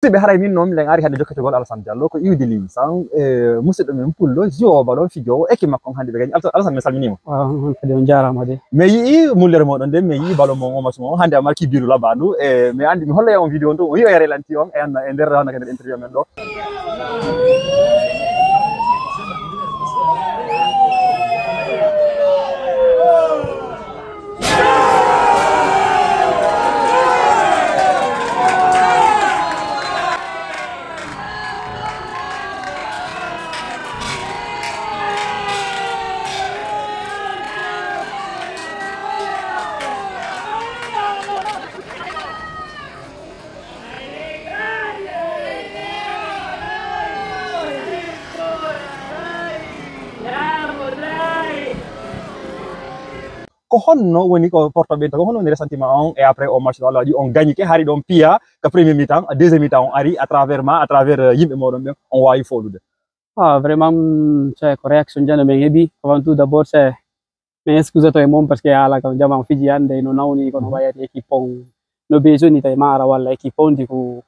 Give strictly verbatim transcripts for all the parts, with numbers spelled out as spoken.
Siɓe haray min noon miɗen ari hannde jokkitogol Alassane Diallo ko iwde Liwi san, e musidɗo men pullo jiwo ballon fijoowo eki makko on hannde ɓe gañi. Alassane, Alassane, mi salminiima. Waaw, on kadi on jaaraama de. Mi yi'i mullere mooɗon nde, mi yi'i ballon mon o match mon hannde a marki biiru labaandu, e mi anndi mi holloya on vidéo on ɗum o yi'oya relanti on e anna e nder hannde kadi interview men ɗo. Ko honno woni ko porto ɓeyta, ko honno woni ressentiment on e après o match ɗo Allah waɗi on gañike, hari ɗon piya ka premier mi-temps, deuxième mi-temps on ari à travers ma, à travers, euh, yimɓe moɗon ɓen, on wawi folude? Ah, vraiment, mm, c'est ko réaction jano men heɓi. Avant tout, d'abord, c'est, mi excuse to e mon parce que haala kam jama on fiji hannde no nawni kono wayati équipe on no besoin ni tawi ma ara walla équipe on di ko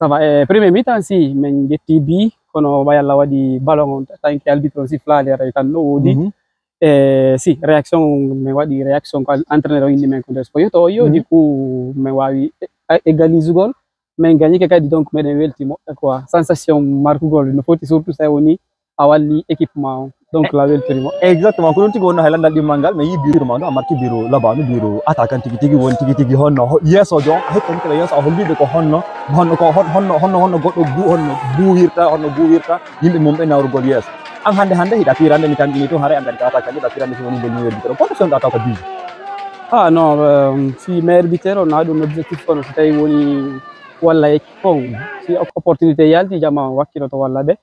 ça va. E premier mi-temps si min ƴetti bi kono ɓay Allah waɗi ballon on tant que arbitre on sifflaali aray tan no woodi. Mhm. E si réaction min waɗi réaction ko entraîneur o inni men ko nder sport yo to o yo di coup min wawi e- e- égalisugol min gañike kadi donc meɗen welti moƴƴa quoi sensation markugol no foti surtout sa woni a walli équipe ma on donc la weltorima. Exactement, ko ɗum tigi wonno hay landal ɗimmal ngal mi yii biiru ma ɗo a marki biiru labanu biiru attaquant tigi tigi woni tigi tigi honno ho- yeesojo on a hokki kala yeeso a holliɓe ko honno honno ko hon- honno honno honno goɗɗo gu honno guwirta honno guwirta yimɓe mum ɓe nawrugol yeeso. An hannde hannde hiɗa firande mi tamƴini toon haray an kadi ka attaquant ɗiɗa firande si woni gol numéro bito ɗo kono fewɗa taw ko biijo. Ah non, euh, si meilleur buteur on na ɗum objectif kono so tawi woni walla équipe on si opportunité yalti jama wakkiloto walla ɓe.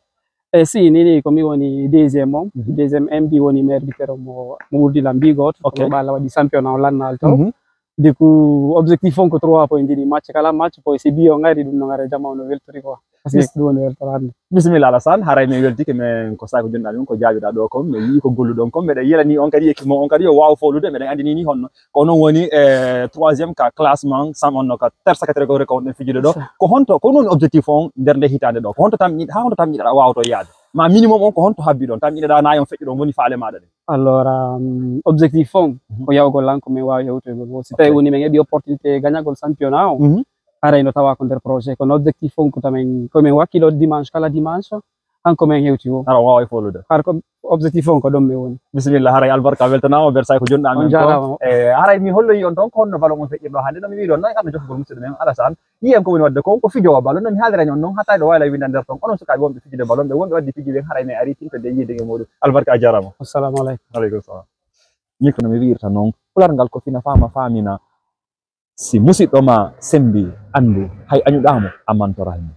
E si nini ko mi woni deuxième on, deuxième M B woni meilleur buteur on mo mo ɓurdi lan bi gooto. Ok. Kono ɓaala waɗi championnat o lannal to. Mhm. Du coup objectif on ko trois point ɗiɗi match kala match ko si bi o ngari ɗum no ngara jama no weltori quoi. Parce que ɗum woni weltorande. Bisimilla Alassane, haray min weltike men ko saago jonɗa min ko jaabiɗa ɗo kon mi yii ko golluɗon kon meɗen yelani on kadi équipe mon on kadi yo waaw folude meɗen anndini ni honno ko onon woni e troisième ka classement sam onno ka tersa catégorie ko wonɗen fijude ɗo. Ko honto ko woni objectif on nder nde hitande ɗo ko honto tamƴiɗa ha honto tamƴiɗa wawto yaade ma minimum on ko honto habbi ɗon tamƴiɗa nayi on feƴƴu ɗon woni faale maɗa ɗen? Alors, um, objectif on ko yawgol lan ko min wawi hewtoygol mo si tawi woni min heɓi opportunité gañagol championnat o. Mhm. Haray no tawa ko nder projet kono objectif on ko tamen komin wakkilo dimanche kala dimanche hanko min hewti o. Hara wawa e folude har ko objectif on ko ɗon min woni. Bisimilla haray albarka weltanama bersay ko jonɗa men ko jarama. E haray mi holloyi on toon ko honno ballon on feƴƴirɗo hannde no mi wiɗon noon arno jokkugol musidɗo men Alassane yiyen ko woni wadde ko ko fijowo ballon no mi haalirani on noon hattayɗo wayla winda nder toon onon sukaaɓe wonɓe fijude ballon ɓe wonɓe wadde fiji ɓen haray mi ari tinto de yiide e muɗum albarka a jarama. Assalamu aleykum. Aleykum salam. Min ko no mi wiirta noon pular ngal ko fina faama faamina. Si musiɗɗo ma sembi anndu hay añuɗaamo a mantoraani.